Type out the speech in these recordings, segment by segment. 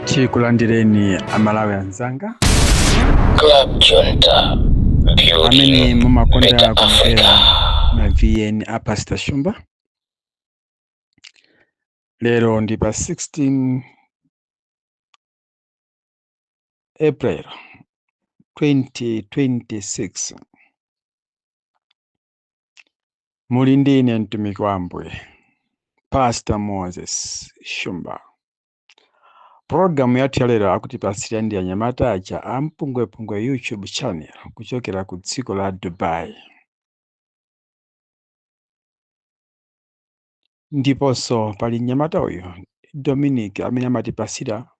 Tikulandireni Amalawi anzanga Club Junta, amene building mumakonda better kumvera Africa. ma VN a Pastor Shumba. Lero ndi pa 16 April 2026. Muli ndi ine mtumiki wa Ambuye Pastor Moses Shumba. Pulogalamu yathu ya lero akutipasira ndi anyamata aja a Mpungwepungwe YouTube channel kuchokera ku dziko la Dubai. Ndiponso pali mnyamata uyu Dominic amene amatipasira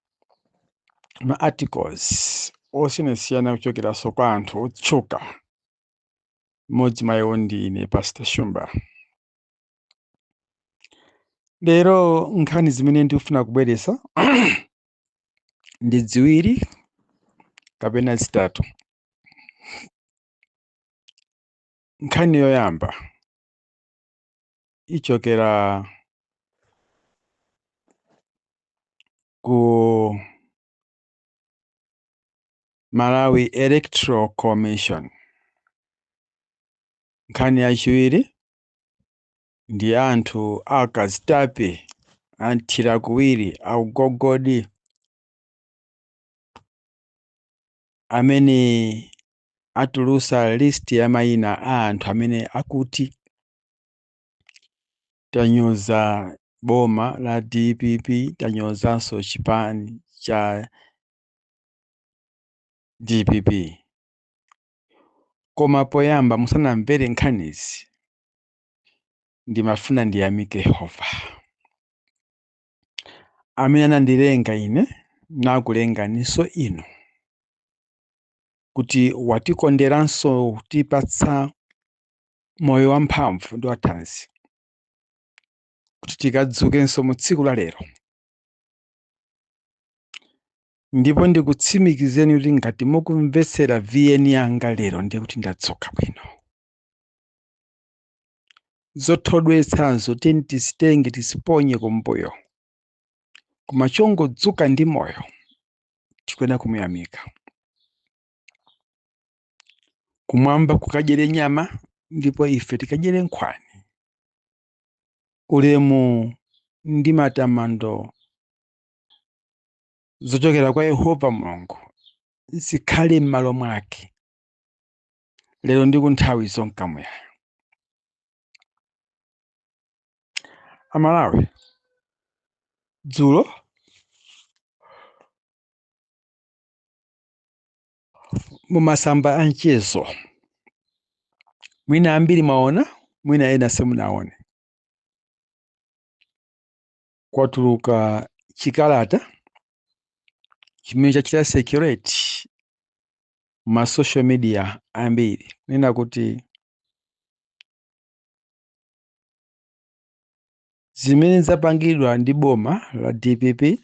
ma articles osiyanasiyana kuchokeranso kwa anthu otchuka. Mmodzi mwa iwo ndi ine Pastor Shumba. Lero nkhani zimene ndikufuna kubweretsa ndi ziwiri kapena zitatu. Nkhani yoyamba ichokera ku Malawi Electoral Commission. Nkhani yachiwiri ndi anthu akazitape anthira kuwiri augogodi amene atulusa list ya mayina a anthu amene akuti tanyoza boma la DPP, tanyozanso chipani cha DPP. Koma poyamba, musanamvere nkhanizi, ndimafuna ndiyamike Yehova amene anandilenga ine nakulenganinso inu, kuti watikonderanso kutipatsa moyo wamphamvu ndi wathanzi kuti tikadzukenso mu tsiku la lero. Ndipo ndikutsimikizeni kuti ngati mukumvetsera VN yanga lero, ndiye kuti ndadzuka bwino. Zothodwetsazo tiyeni tizitenge, tiziponye kumbuyo, koma chongodzuka ndi moyo tikuyenera kumuyamika. Kumwamba kukadyere nyama ndipo ife tikadyere nkhwani. Ulemu ndi matamando zochokera kwa Yehova Mulungu zikhale m'malo mwake lero ndi ku nthawi zonkamuyaya. Amalawi, dzulo mumasamba a mchezo, mwina ambiri mwaona, mwina ena simunaone, kwatuluka chikalata chimene chachita circulate ma social media ambiri, kunena kuti zimene zapangidwa ndi boma la DPP,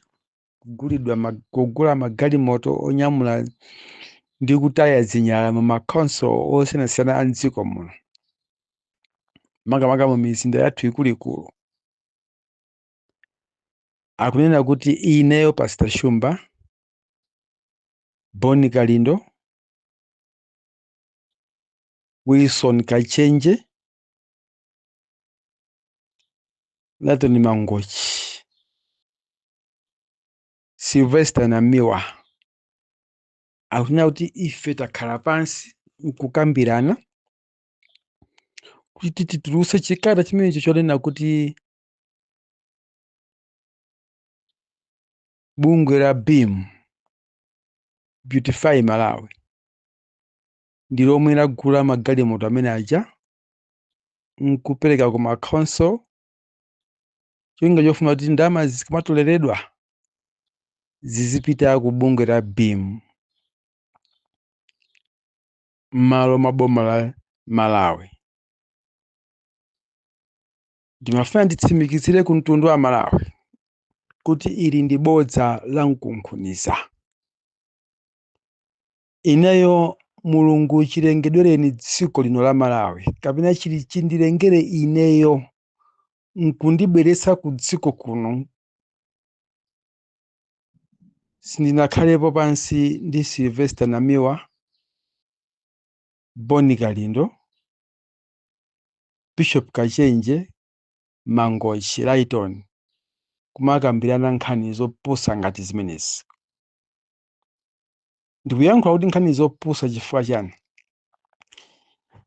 kugula magalimoto onyamula ndi kutaya zinyalala mu makhonsolo osiyanasiyana a mdziko muno, makamaka mu mizinda yathu ikuluikulu, akunena kuti ineyo Pastor Shumba, Boni Kalindo, Wilson Kachenje, Laton Mangochi, Sylvester Namiwa, akunena kuti ife takhala pansi nkukambirana kuti titulutse chikalata chimenecho chonena kuti bungwe la BEAM, Beautify Malawi, ndi lomwe lagula magalimoto amene aja nkupereka ku makhonsolo, cholinga chofuna kuti ndalama zikamatoleredwa zizipita ku bungwe la BEAM m'malo mwa boma la Malawi. Ndimafuna nditsimikizire ku mtundu wa Malawi kuti ili ndi bodza la mkunkhuniza. Ineyo Mulungu chilengedwereni dziko lino la Malawi, kapena chili chindilengere ineyo nkundibweretsa ku dziko kuno. Sindinakhalepo pansi ndi Sylvester Namiwa, Boni Kalindo, Bishop Kachenje, Mangochi, Lighton kumakambirana nkhani zopusa ngati zimenezi. Ndikuyankhula kuti nkhani zopusa chifukwa chani?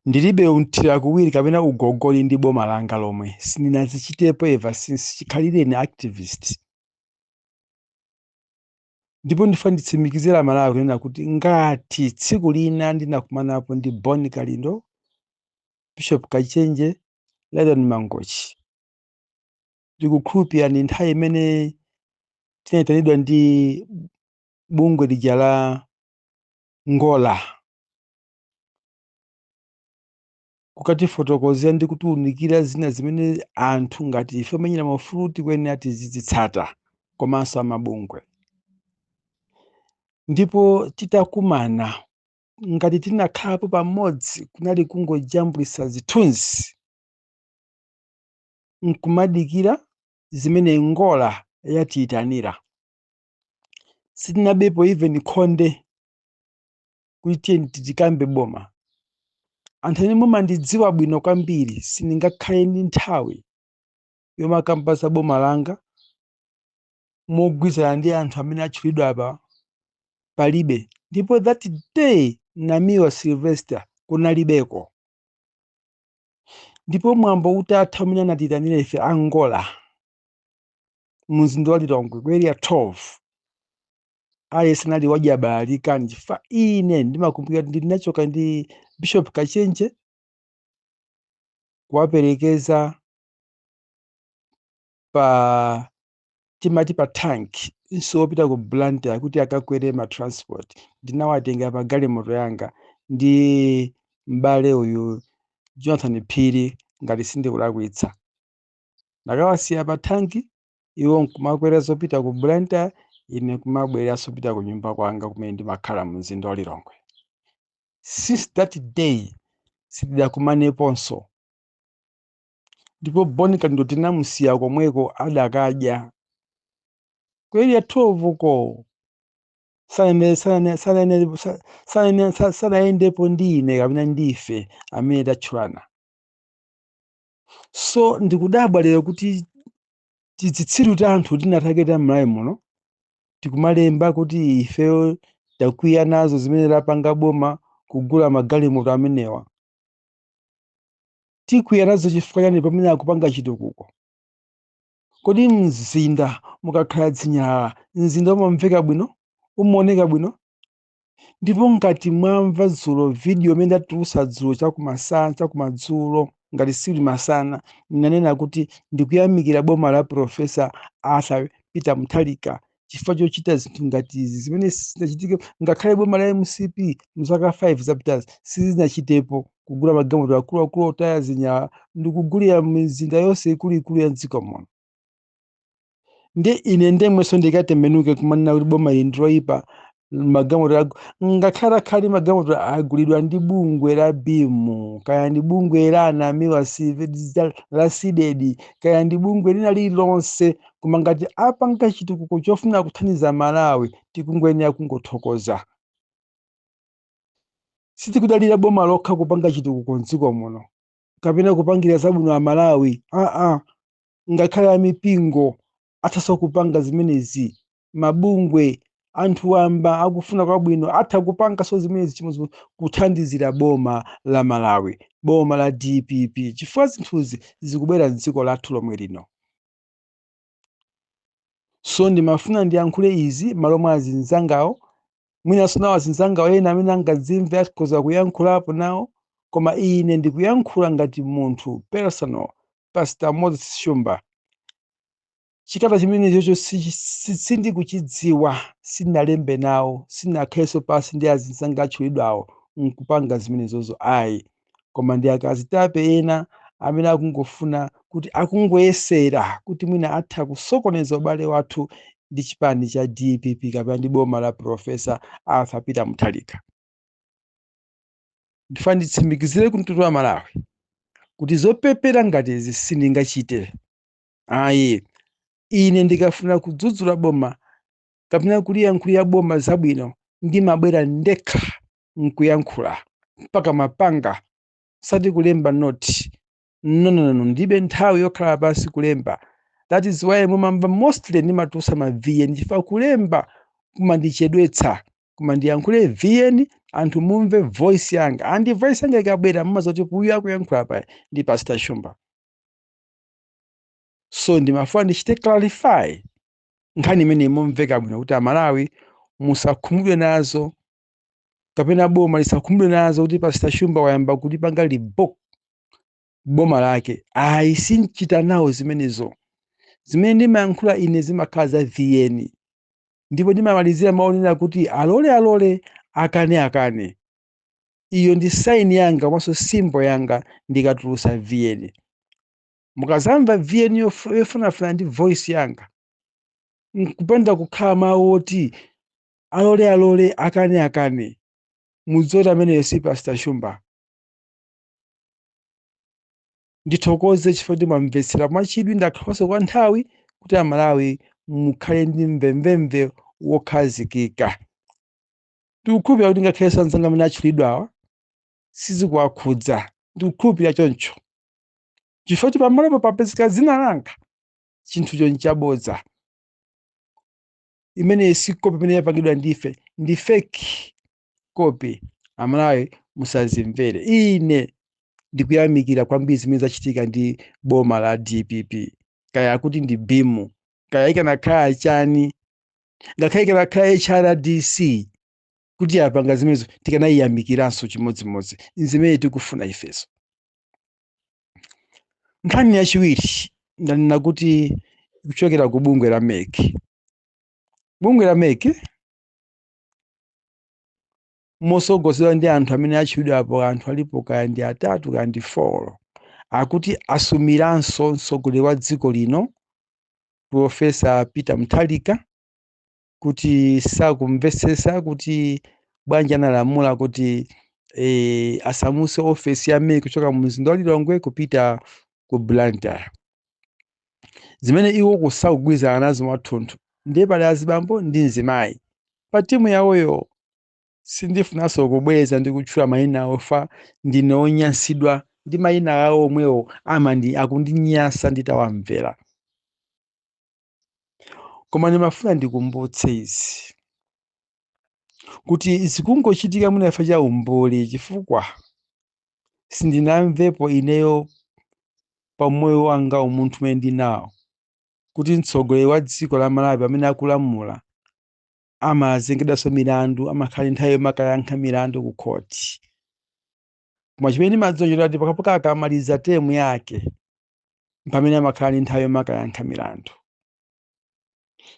Ndilibe umthira kuwiri kapena ugogoli ndi boma langa lomwe sindinazichitepo ever since chikhalireni activist. Ndipo ndifuna nditsimikizira Malawi kunena kuti ngati tsiku lina ndinakumanapo ndi Boni Kalindo, Bishop Kachenje, Lighton Mangochi, ndikukhulupirira ndi nthawi imene tinayitanidwa ndi bungwe lija la Ngola kukatifotokozera ndi kutiwunikira zina zimene anthu ngati ife omenyera maufulu tikuyenera tizizitsata komanso amabungwe. Ndipo titakumana ngati tinakhalapo pamodzi, kunali kungojambulisa zithunzi nkumadikira zimene Ngola yatiyitanira. Sitinabepo even khonde kuti tiye tikambe boma. Anthu amene mumandidziwa bwino kwambiri, sindingakhale ndi nthawi yomakamba za boma langa mogwirizana ndi anthu amene atchulidwa apa, palibe. Ndipo that day Namiwa Sylvester kunalibeko. Ndipo mwambo utatha umene anatiyitanira ife Angola mumzinda wa Lilongwe ku Area 12, aliyense anali wajabalikani, chifukwa ine ndimakumbukira kuti ndinachoka ndi Bishop Kachenje kuwaperekeza pa timati pa tank nso wopita ku Blantyre kuti akakwere ma transport. Ndinawatenga pa galimoto yanga ndi m'bale uyu Jonathan Phiri, ngati sindikulakwitsa. Ndakawasiya pa tanki, iwo nkumakwera zopita ku Blantyre, ine kumabwereranso kupita ku nyumba kwanga kumene ndimakhala mu mzinda wa Lilongwe. Since that day sitidakumaneponso. Ndipo Boni Kalindo tinamusiya komweko adakadya ku Area 12 ko, sanayendepo ndi ine kapena ndife amene tatchulana. So ndikudabwa lero kuti tizitsiru ta anthu tinataketa m'Malawi muno tikumalemba kuti ifeyo takwiya nazo zimene lapanga boma kugula magalimoto amenewa. Tikwiya nazo chifukwa chani pamene akupanga chitukuko? Kodi mzinda mukakhala dzinyalala, mzinda umamveka bwino, umaoneka bwino? Ndipo ngati mwamva dzulo video imene ndatulutsa dzulo chakumasana, chakumadzulo, ngati sili masana, ndinanena kuti ndikuyamikira boma la Professor Arthur Peter Mutharika chifukwa chochita zinthu ngati izi zimene sizinachitike ngakhale boma la MCP mzaka 5 zapitazi sizinachitepo, kugula magalimoto akuluakulu otaya zinyalala ndikugulira mizinda yonse ikuluikulu ya mdziko muno. Ndi ine ndemwenso ndikatembenuke kumanena kuti boma ili ndiloyipa, magalimoto ngakhale akhale magalimoto agulidwa ndi bungwe la BEAM, kaya ndi bungwe la Anamiwa la CDEDI, kaya ndi bungwe lina lililonse, koma ngati apanga chitukuko chofuna kuthandiza Malawi, tikungoyenera kungothokoza. Sitikudalira boma lokha kupanga chitukuko mdziko muno kapena kupangira zabwino Amalawi, aa, ngakhale amipingo athanso kupanga zimenezi, mabungwe, anthu wamba akufuna kwabwino atha kupanganso zimenezi chimodzimodzi kuthandizira boma la Malawi, boma la DPP, chifukwa zinthuzi zikubwera mdziko lathu lomwe lino. So ndimafuna ndiyankhule izi malo mwa azinzangawo. Mwinanso nawo azinzangawo ena amene angadzimve akhoza kuyankhulapo nawo, koma ine ndikuyankhula ngati munthu personal, Pastor Moses Shumba. Chikata chimene chocho sindikuchidziwa, sindinalembe nawo, sindinakhalenso pasi ndi azinzanga atchulidwawo nkupanga zimenezozo, ayi. Koma ndi akazitape ena amene akungofuna kuti akungoyesera kuti mwina atha kusokoneza ubale wathu ndi chipani cha DPP kapena ndi boma la Professor Arthur Peter Mutharika. Ndifuna nditsimikizire kumtundu wa Malawi kuti zopepera ngati izi sindingachite, ayi. Ine ndikafuna kudzudzula boma kapena kuliyankhulira boma zabwino, ndimabwera ndekha nkuyankhula mpaka mapanga, sati kulemba note. No, no, no, ndibe nthawi yokhala pansi kulemba. That is why mumamva mostly ndimatulutsa ma VN, chifukwa kulemba kumandichedwetsa. Koma ndiyankhule VN, anthu mumve voice yanga, and voice yanga ikabwera mumazoti uyu akuyankhula pa ndi Pastor Shumba. So ndimafuna ndichite clarify nkhani imene mumveka bwino, kuti Amalawi musakhumudwe nazo kapena boma lisakhumudwe nazo kuti Pastor Shumba wayamba kulipanga libok boma lake. Ayi, sinchita nawo zimenezo. Zimene ndimayankhula ine zimakhala za VN, ndipo ndimamalizira maonera kuti alole alole, akane akane. Iyo ndi sign yanga komanso symbol yanga ndikatulusa VN. Mukazamva VN yofunafuna ndi voice yanga, nkupanda kukhala mawu oti alole alole, akane akane, mudziwe kuti ameneyo si Pastor Shumba. Ndithokoze chifukwa kuti mwamvetsera mwachidwi. Ndakhalanso kwa nthawi kuti Amalawi mukhale ndi mvemvemve wokhazikika. Ndikukhulupirira kuti ngakhalenso anzanga amene atchulidwa awa sizikuwakhudza. Ndikukhulupirira choncho chifukwa kuti pamalopo papezeka dzina langa, chinthucho nchabodza. Imene si copy imene yapangidwa ndife, ndi fake copy. Amalawi musazimvere. Ine ndikuyamikira kwambiri zimene zachitika ndi boma la DPP, kaya kuti ndi BEAM, kaya ikanakhala chani, ngakhale ikanakhala HRDC kuti yapanga zimenezo, tikanayiyamikiranso chimodzimodzi. Zimene tikufuna ifeso. Nkhani yachiwiri ndanena kuti kuchokera ku bungwe la MEC. Bungwe la MEC mosogozedwa ndi anthu amene atchulidwapo, anthu alipo kaya ndi atatu kaya ndi 4, akuti asumiranso mtsogoleri wa dziko lino Professor Peter Mutharika kuti sakumvetsetsa kuti bwanji analamula kuti asamuse ofesi ya MEC kuchoka mu mzinda wa Lilongwe kupita ku Blantyre, zimene iwo kusakugwirizana nazo mwathunthu. Ndiye pali azibambo ndi mzimayi pa timu yawoyo. Sindifunanso kubweza ndi kutchula mayina awo, fa ndine onyansidwa ndi mayina awo omwewo, amandi akundinyasa nditawamvera. Koma ndimafuna ndikumbutse izi kuti zikungochitika mwina cha umbuli, chifukwa sindinamvepo ineyo pa moyo wanga umunthu umene ndinawo kuti mtsogoleri wa dziko la Malawi amene akulamula amazengedwanso milandu, amakhala nthawi yomakayankha milandu ku khoti. Koma chimene ndimadziwa choti pakapaka akamaliza term yake pamene amakhala ndi nthawi yomakayankha milandu.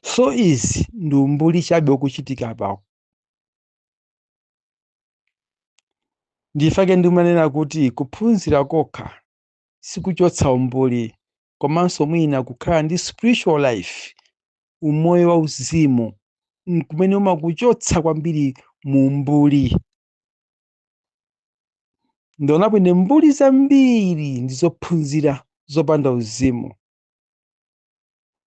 So izi ndi umbuli chabe ukuchitika apapo. Ndifake ndimanena kuti kuphunzira kokha sikuchotsa umbuli, komanso mwina kukhala ndi spiritual life, umoyo wa uzimu, nkumene umakuchotsa kwambiri mu umbuli. Ndionapo ine mbuli zambiri ndizophunzira zopanda uzimu.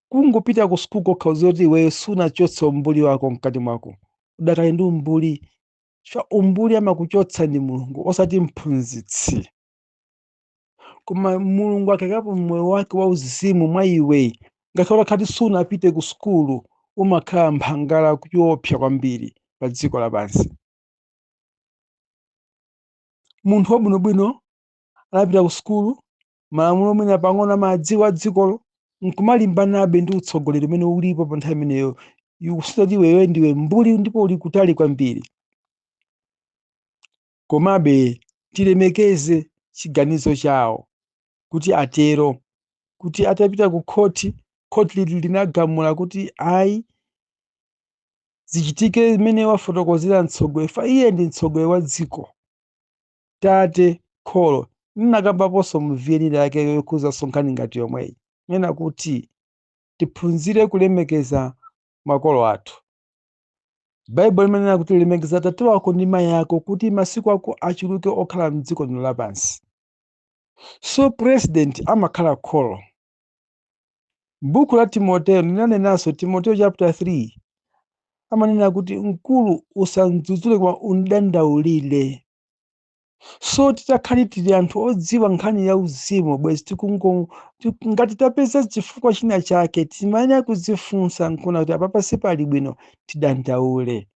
Kungopita ku sukulu kokha uzoti iweyo sunachotse umbuli wako mkati mwako, udakali ndi umbuli. Chifukwa umbuli amakuchotsa ndi Mulungu, osati mphunzitsi. Koma Mulungu akakapo moyo wake wa uzimu mwa iwe, ngakhale utakhala sunapite ku sukulu, umakhala mphangala kuopsa kwambiri pa dziko lapansi. Munthu wabwinobwino anapita ku sukulu, malamulo mwina pang'ono amadziwa dzikolo, nkumalimbanabe ndi utsogoleri umene ulipo pa nthawi imeneyo, ikusati iweyo ndiwe mbuli ndipo uli kutali kwambiri. Komabe tilemekeze chiganizo chawo kuti atero, kuti atapita ku khoti, khoti lili linagamula kuti ayi, zichitike zimene wafotokozera mtsogoleri, fa iye ndi mtsogoleri wa dziko, tate kholo. Ndinakambaponso mu VN yake yokhuza nkhani ngati yomweyi, nena kuti tiphunzire kulemekeza makolo athu. Baibulo limanena kuti lemekeza tate wako ndi mayi ako kuti masiku ako achuluke okhala mdziko lino lapansi. So president amakhala kholo. Buku la Timoteo linanenanso, Timoteo chapter 3, Amanena kuti mkulu usamdzudzule koma undandaulire. So titakhale tili anthu odziwa nkhani ya uzimu, bwezi tikungo ngati tapeza chifukwa china chake, timayenera kudzifunsa nkuona kuti apapa sipali bwino, tidandaule,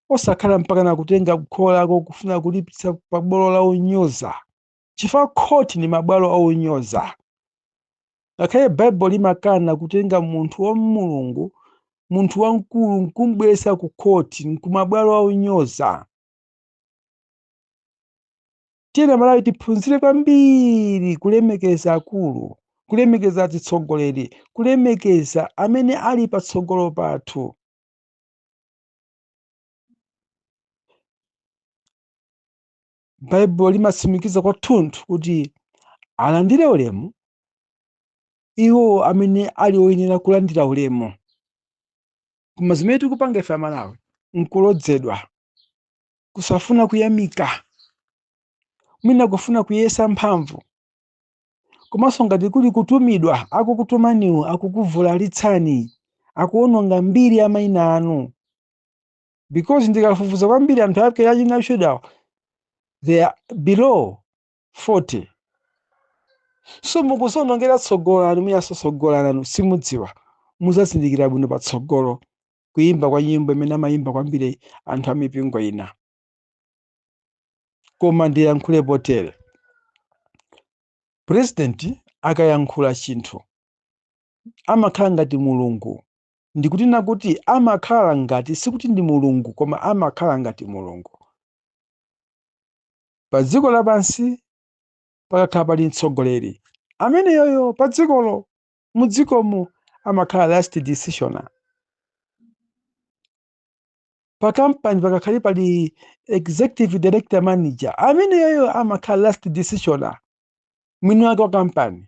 osakhala mpaka nakutenga kholako kufuna kulipitsa pabwalo la onyoza, chifukwa khoti ndi mabwalo aonyoza. Ngakhale Baibulo limakana kutenga munthu wa Mulungu, munthu wamkulu, nkumbweretsa ku khoti nkumabwalo aonyoza. Tiyeni Amalawi tiphunzire kwambiri kulemekeza akulu, kulemekeza atsogoleri, kulemekeza amene ali patsogolo pathu. Baibulo limatsimikiza kwathunthu kuti alandire ulemu iwo amene ali oyenera kulandira ulemu. Koma zimene tikupanga ife Amalawi nkulodzedwa, kusafuna kuyamika, mwina kufuna kuyesa mphamvu, komanso ngati kuli kutumidwa, akukutumaniwo akukuvulalitsani, akuononga mbiri ya mayina anu. Because ndikafufuza kwambiri, anthu ake achina Shudawo, they are below 40. So mukuzonongera tsogolo lanu, mwinanso tsogolo lanu simudziwa, muzazindikira bwino patsogolo. Kuyimba kwa nyimbo imene amayimba kwambiri anthu amipingo ina. Koma ndiyankhule potere: president akayankhula chinthu amakhala ngati Mulungu. Ndikutina kuti amakhala ngati, sikuti ndi Mulungu, koma amakhala ngati Mulungu. Pa dziko lapansi pakakhala pali mtsogoleri ameneyoyo pa dzikolo, mudzikomo amakhala last decisioner. Pa kampani pakakhale pali executive director, manager, ameneyoyo amakhala last decisioner, mwini wake wa kampani.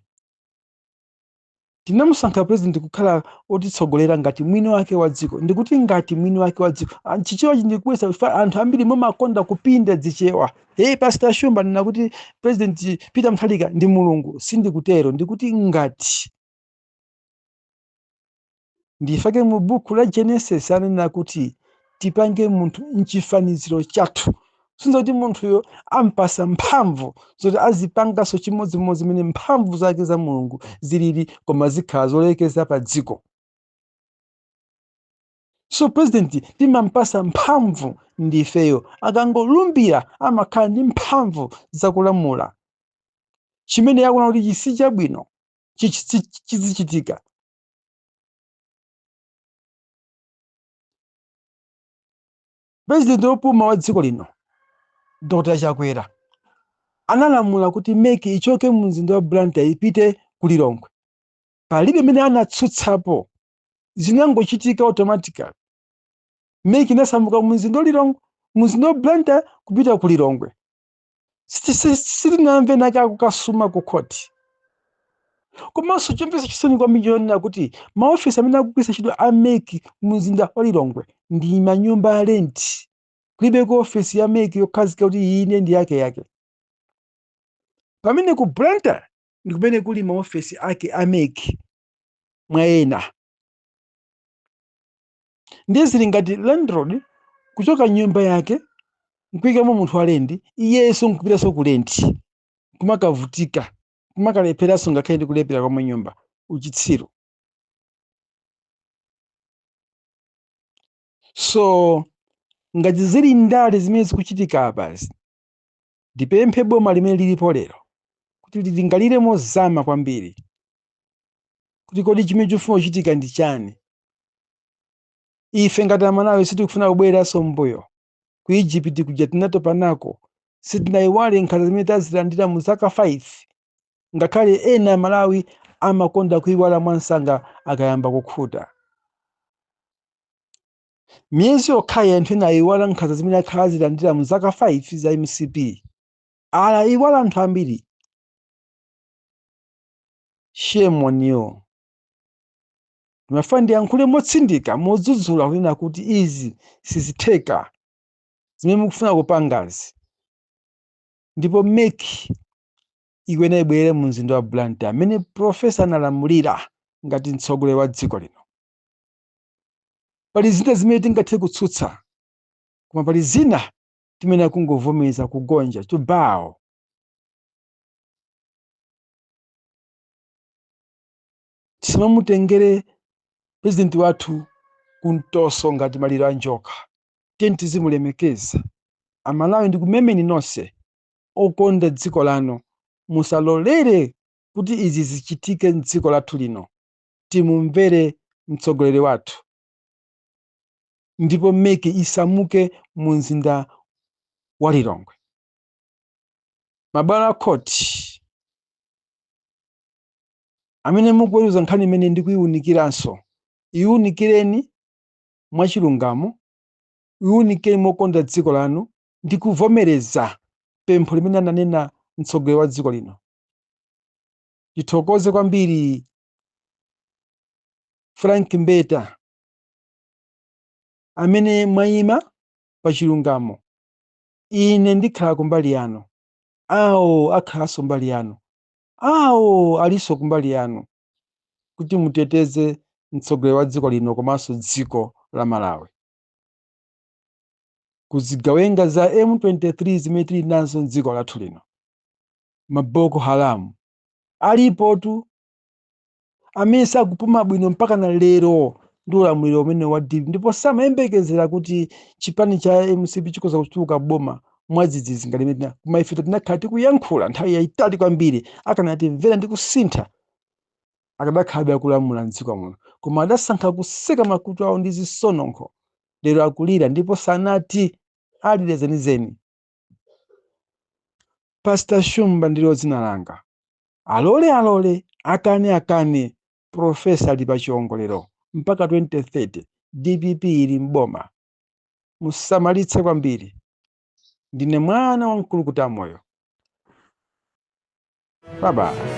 Tinamusankha president kukhala otitsogolera ngati mwini wake wa dziko. Ndikuti ngati mwini wake wa dziko. Ah, Chichewa chindikuwesa anthu ambiri mumakonda kupinda dzichewa. "Hey, Pastor Shumba, ndina kuti President Peter Mutharika ndi Mulungu." Sindikutero, ndikuti ngati. Ndifake mu buku la Genesis anena kuti tipange munthu mchifaniziro chathu, sinza kuti munthuyo ampasa mphamvu zoti azipanganso chimodzimodzi mene mphamvu zake za Mulungu zilili, koma zikhala zolekeza pa dziko. So president timampasa mphamvu ndifeyo. Akangolumbira amakhala ndi mphamvu zakulamula. Chimene yakuona kuti chisi chabwino chizichitika. President wopuma wa dziko lino, Dr Chakwera, analamula kuti MEC ichoke mu mzinda wa Blantyre ipite ku Lilongwe. Palibe mene anatsutsapo, zinangochitika automatically. MEC inasamuka mu mzinda wa Lilongwe, mu mzinda wa Blantyre kupita ku Lilongwe. Sitinamve nake akukasuma ku khoti. Komanso chomvetsa chisoni kwambiri chonena kuti maofisi amene akugwiritsa ntchito a MEC mu mzinda wa Lilongwe ndi manyumba a rent. Kulibeko ofisi ya MEC yokhazika kuti ine ndi yake yake, pamene ku Blantyre ndi kumene kuli maofesi ake a MEC mwa ena. Ndiye zili ngati landlord kuchoka nyumba yake nkuyikamo munthu wa lendi, iyenso nkupitanso ku lendi, kumakavutika, kumakalepheranso ngakhale ndi kulephera kwa nyumba. Uchitsiru. So ngati zili ndale zimene zikuchitika apazi, ndipemphe boma limene lilipo lero kuti lilingalire mozama kwambiri kuti kodi chimene chifuna kuchitika ndi chani. Ife ngati Amalawi sitikufuna kubwereranso mbuyo ku Egypt kuja, tinatopa nako. Sitinayiwale nkhanza zimene tazilandira mu zaka 5, ngakhale ena Amalawi amakonda kuyiwala mwansanga akayamba kukhuta. Miyezi yokhayi anthu ena ayiwala nkhanza zimene akhala azilandira mu zaka 5 za MCP. Alayiwala anthu ambiri. Shame on you. Ndimafuna ndiyankhule motsindika, modzudzula, kunena kuti izi sizitheka zimene mukufuna kupangazi, ndipo MEC ikuyenera ibwerere mu mzinda wa Blantyre amene professor analamulira ngati mtsogoleri wa dziko lino. Pali zina zimene tingathe kutsutsa, koma pali zina timene kungovomereza kugonja, to bow. Tisamamutengere president wathu kumtoso ngati maliro a njoka. Tiyeni tizimulemekeza. Amalawi, ndikumemeni nonse okonda dziko lanu, musalolere kuti izi zichitike mdziko lathu lino. Timumvere mtsogoleri wathu, ndipo MEC isamuke mu mzinda wa Lilongwe. Mabwalo a khoti amene mukuweruza nkhani imene ndikuyiwunikiranso, iwunikireni mwachilungamo, iwunikireni mokonda dziko lanu ndi kuvomereza pempho limene ananena mtsogoleri wa dziko lino. Tithokoze kwambiri Frank Mbeta amene mwayima pa chilungamo. Ine ndikhala kumbali yanu, awo akhalanso mbali yanu, awo alinso kumbali yanu, kuti muteteze mtsogoleri wa dziko lino komanso dziko la Malawi kuzigawenga za M23 zimene tili nazo mdziko lathu lino. Maboko Haram alipotu amene sakupuma bwino mpaka na lero ndi ulamuliro umene wa DPP, ndipo samayembekezera kuti chipani cha MCP chikhoza kutuluka boma mwadzidzidzi ngati imene. Koma ife tinakhala tikuyankhula nthawi yayitali kwambiri. Akanatimvera ndi kusintha, akadakhalabe akulamula mdziko muno, koma adasankha kuseka makutu awo ndi zisononkho. Lero akulira ndipo sanati alire zenizeni. Pastor Shumba ndilo dzina langa. Alole alole, akane akane, professor ali pa chiongolero mpaka 2030. DPP ili mboma, musamalitse kwambiri. Ndine mwana wa mkulukuta moyo. Bye bye.